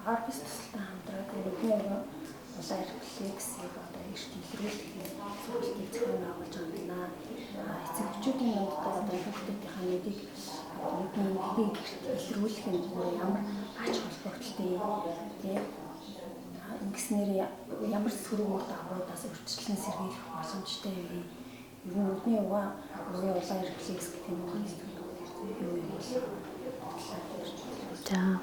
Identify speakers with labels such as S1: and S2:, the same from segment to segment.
S1: Orbis төсөлтэй хамтраад нүдний угийн улаан рефлексийг одоо эрт илрүүлэх сургалтыг зохион байгуулж байгаа юм байна. Эцэг эхчүүдийн дунд одоо хүүхдүүдийнхээ нүдийг нүдний эмгэгийг эрт илрүүлэх нь ямар ач холбогдолтой тийм ингэснээр ямар сөрөг үр дагавруудаас урьдчилан сэргийлэх боломжтой вэ? Ер нь нүдний угийн улаан рефлекс гэдэг нь юу юм бол
S2: За.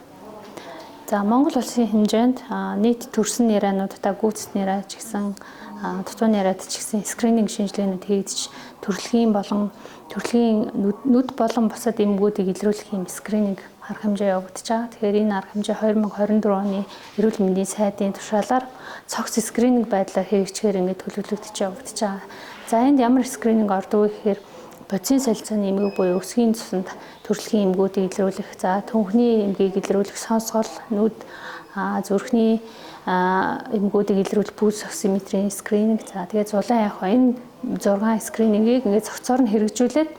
S2: За, Монгол улсын хэмжээнд нийт төрсөн нэрэнүүдтэй гүйцэд нэрэ ч гэсэн, дутуу нэрээд ч гэсэн скрининг шинжилгээнүүд хийгдэж, төрөлхийн болон төрөлхийн нүд болон бусад эмгүүдийг илрүүлэх юм скрининг арга хэмжээ явагдаж байгаа. Тэгэхээр энэ арга хэмжээ 2024 оны эрүүл мэндийн сайдын тушаалаар цогц скрининг байдлаар хэрэгжихээр ингээд төлөвлөгдөж явагдаж байгаа. За, энд ямар скрининг ордог вэ гэхээр бодисын солилцооны эмгэг буюу өсгийн цуснд төрөлхийн эмгүүдийг илрүүлэх, за түнхний эмгийг илрүүлэх, сонсгол, нүд, зүрхний эмгүүдийг илрүүлэх пульс оксиметрийн скрининг, за тэгээд зулайн явах, энэ 6 скринингийг ингээд цогцоор нь хэрэгжүүлээд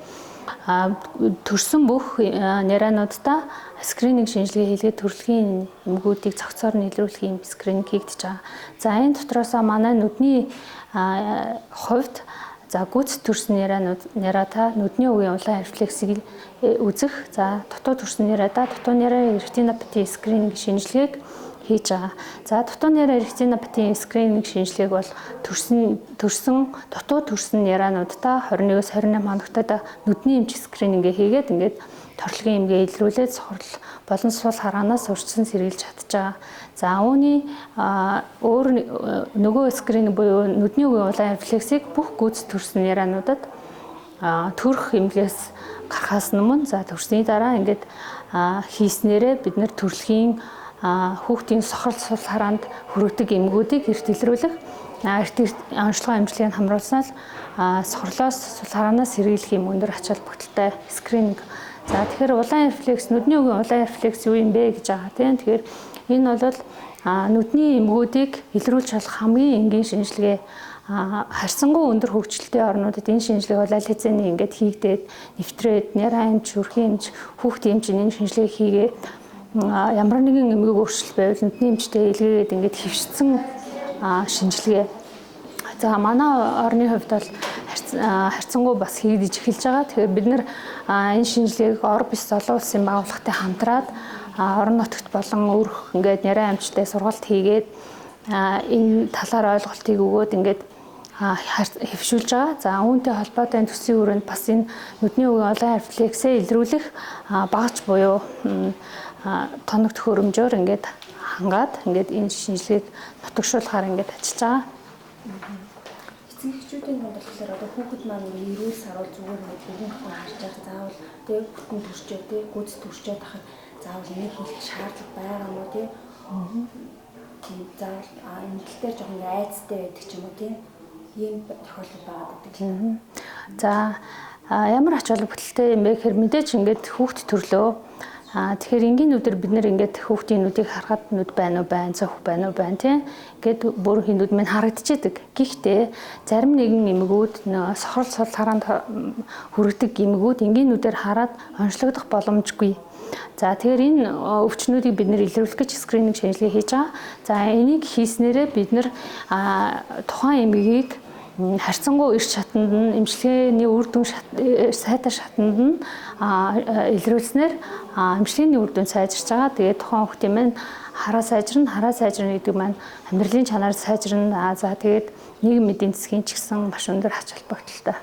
S2: төрсөн бүх нэрэнуудаа скрининг шинжилгээ хийлгээд төрөлхийн эмгүүдийг цогцоор нь илрүүлэх юм скрининг хийгдэж байгаа. За, энэ дотроосоо манай нүдний хувьд за гүйцэд төрсөн нэрэнууд нэрата нүдний угийн улаан рефлексийг үзэх, за дутуу төрсөн нэрата дутуу нэрэ ретинопати скрининг шинжилгээг хийж байгаа. За, дутуу нэрэ ретинопати скрининг шинжилгээг бол төрсөн дутуу төрсөн нэрэнуудаа 21-өөс 28 хоногтод нүдний эмч скринингээ хийгээд ингээд торолгын эмгээ илрүүлээд сохрол болон сул хараанаас урьдчилан сэргийлж чадж байгаа. За, үүний өөр нөгөө скрининг буюу нүдний угийн улаан рефлексийг бүх гүйцэд төрсөн нэрэнуудад төрөх эмнэлгээс гарахаас өмнө, за төрсний дараа ингээд хийснээрээ бид нар төрөлхийн хүүхдийн сохрол, сул хараанд хүргэдэг эмгүүдийг эрт илрүүлэх, эрт онцлогоо эмчилгээнд хамруулснаар сохрлоос, сул хараанаас сэргийлэх юм өндөр ач холбогдолтой скрининг. За, тэгэхээр улаан рефлекс, нүдний угийн улаан рефлекс юу юм бэ гэж байгаа тийм. Тэгэхээр энэ бол нүдний эмгүүдийг илрүүлж болох хамгийн энгийн шинжилгээ. Харьцангуй өндөр хөгжилтэй орнуудад энэ шинжилгээ бол аль хэзээний ингээд хийгдээд нэвтрээд, няраа эмч, өрхийн эмч, хүүхдийн эмч энэ шинжилгээ хийгээд ямар нэгэн эмгэг өөрчлөлт байвал нүдний эмчтэй илгээгээд ингээд хэвшсэн шинжилгээ. За, манай орны хувьд бол харьцангуй бас хийгдэж эхэлж байгаа. Тэгэхээр бид нар энэ шинжилгээг Orbis олон улсын байгууллагатай хамтраад орон нутагт болон өөрөх ингээд няраа эмчтэй сургалт хийгээд энэ талаар ойлголтыг өгөөд ингээд хэвшүүлж байгаа. За, үүнтэй холбоотой энэ төслийн хүрээнд бас энэ нүдний угийн улаан рефлексээ илрүүлэх багаж буюу тоног төхөөрөмжөөр ингээд хангаад ингээд энэ шинжилгээг нутагшуулахаар ингээд ажиллаж байгаа.
S1: Эцэг эхчүүдийн дунд болохоор одоо хүүхэд маань эрүүл саруул зүгээр нэг бүрэн бүтэн харж байгаа. Заавал тэг бүтэн төрчөө тэг гүйц төрчөөд хахад заавал энийг хийх шаардлага байгаа мó тий? Тийм, заавал энэ тал дээр жоохон айцтай байдаг ч юм уу тий? Ийм тохиолдол байгаад байдаг.
S2: За, ямар ач холбогдолтой юм бэ гэхээр мэдээж ингээд хүүхд төрлөө. Тэгэхээр энгийн нүдээр бид нэр ингээд хүүхдийн нүдийг харахад нүд байна уу байна, цөх байна уу байна тийм. Ингээд бүрхийн нүд минь харагдчихэдэг. Гэхдээ зарим нэгэн эмгүүд, сохрол, сул хараанд хүргэдэг эмгүүд энгийн нүдээр хараад онцлогдох боломжгүй. За, тэгэхээр энэ өвчнүүдийг бид нэр илрүүлэх гэж скрининг шинжилгээ хийж байгаа. За, энийг хийснээрээ бид нэр тухайн эмгэгийг харьцангуй эрт шатанд нь, эмчилгээний үр дүн сайтай шатанд нь илрүүлснээр эмчилгээний үр дүн сайжирч байгаа. Тэгээд тухайн хүүхдийн маань хараа сайжирна, хараа сайжирна гэдэг маань амьдралын чанар сайжирна. За, тэгээд нийгэм эдийн засгийн ч гэсэн маш өндөр ач холбогдолтой.